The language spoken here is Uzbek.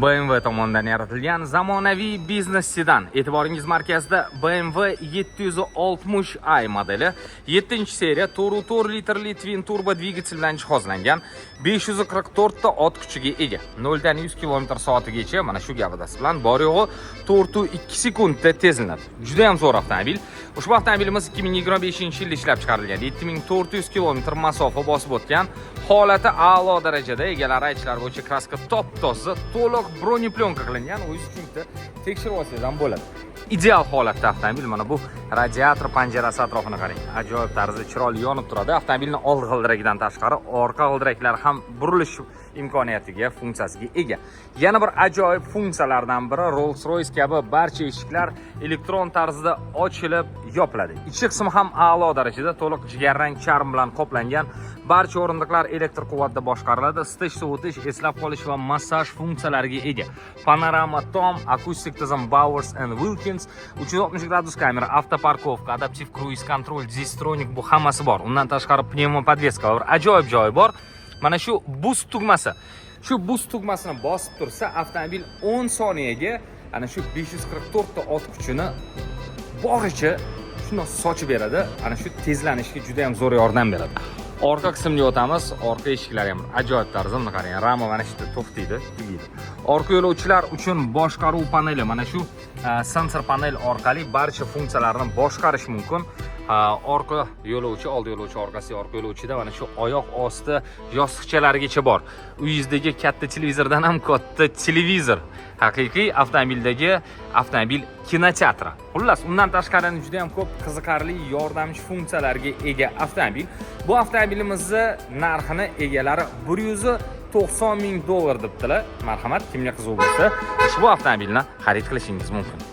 BMW tomonidan yaratilgan zamonaviy biznes sedan. E'tiboringiz markazida BMW 760i modeli, 7-seriya, 4,4 litrli twin turbo dvigatel bilan jihozlangan, 544 ta ot kuchiga ega. 0 dan 100 km soatigacha mana shu gavdasi bilan bor yo'g'i 4,2 sekundda tezlanadi. Juda ham zo'r avtomobil. Ushbu avtomobilimiz 2025 yilda ishlab chiqarilgan. 7400 km masofa bosib o'tgan. Holati a'lo darajada, egalari aytishlari bo'yicha краска top toza, to'liq бронеплёнка qilingan. O'zingiz uchun bitta tekshirib olsangiz ham bo'ladi. Ideal holatda avtomobil. Mana bu radiator panjarasi atrofini qarang. Ajoyib tarzda chiroyli yonib turadi. Avtomobilning old g'ildiragidan tashqari orqa g'ildiraklari ham burilish imkoniyatiga, funksiyasiga ega. Yana bir ajoyib funksiyalardan biri, Rolls-Royce kabi barcha eshiklar elektron tarzda ochilib yopiladi. Ichki qismi ham a'lo darajada, to'liq jigarrang charm bilan qoplangan. Barcha o'rindiqlar elektr quvvatda boshqariladi. Isitish, sovutish, eslab qolish va massaj funksiyalariga ega. Panorama tom, akustik tizim Bowers Wilkins, 360 gradus kamera, автопарковка, adaptiv круиз-контроль, Distronic, bu hammasi bor. Undan tashqari пневмоподвеска va bir ajoyib joyi bor. Mana shu boost tugmasi. Shu boost tugmasini bosib tursa, avtomobil 10 soniyaga ana shu 544 ta ot kuchini boricha shundoq sochib beradi. Ana shu tezlanishga juda ham zo'r yordam beradi. Orqa qismga o'tamiz. Orqa eshiklari ham ajoyib tarzda. Buni qarang, rama mana shu yerda to'xtaydi, tugaydi. Orqa yo'lovchilar uchun boshqaruv paneli, mana shu sensor panel orqali barcha funksiyalarni boshqarish mumkin. Orqa yo'lovchi, oldi yo'lovchi orqasi, orqa yo'lovchida mana shu oyoq osti yostiqchalarigacha bor. Uyingizdagi katta televizordan ham katta televizor. Haqiqiy avtomobildagi avtomobil kinoteatri. Xullas, undan tashqari juda ham ko'p qiziqarli yordamchi funksiyalarga ega avtomobil. Bu avtomobilimizni narxini egalari 190 ming dollar debdilar. Marhamat, kimga qiziq bo'lsa, ushbu avtomobilni xarid qilishingiz mumkin.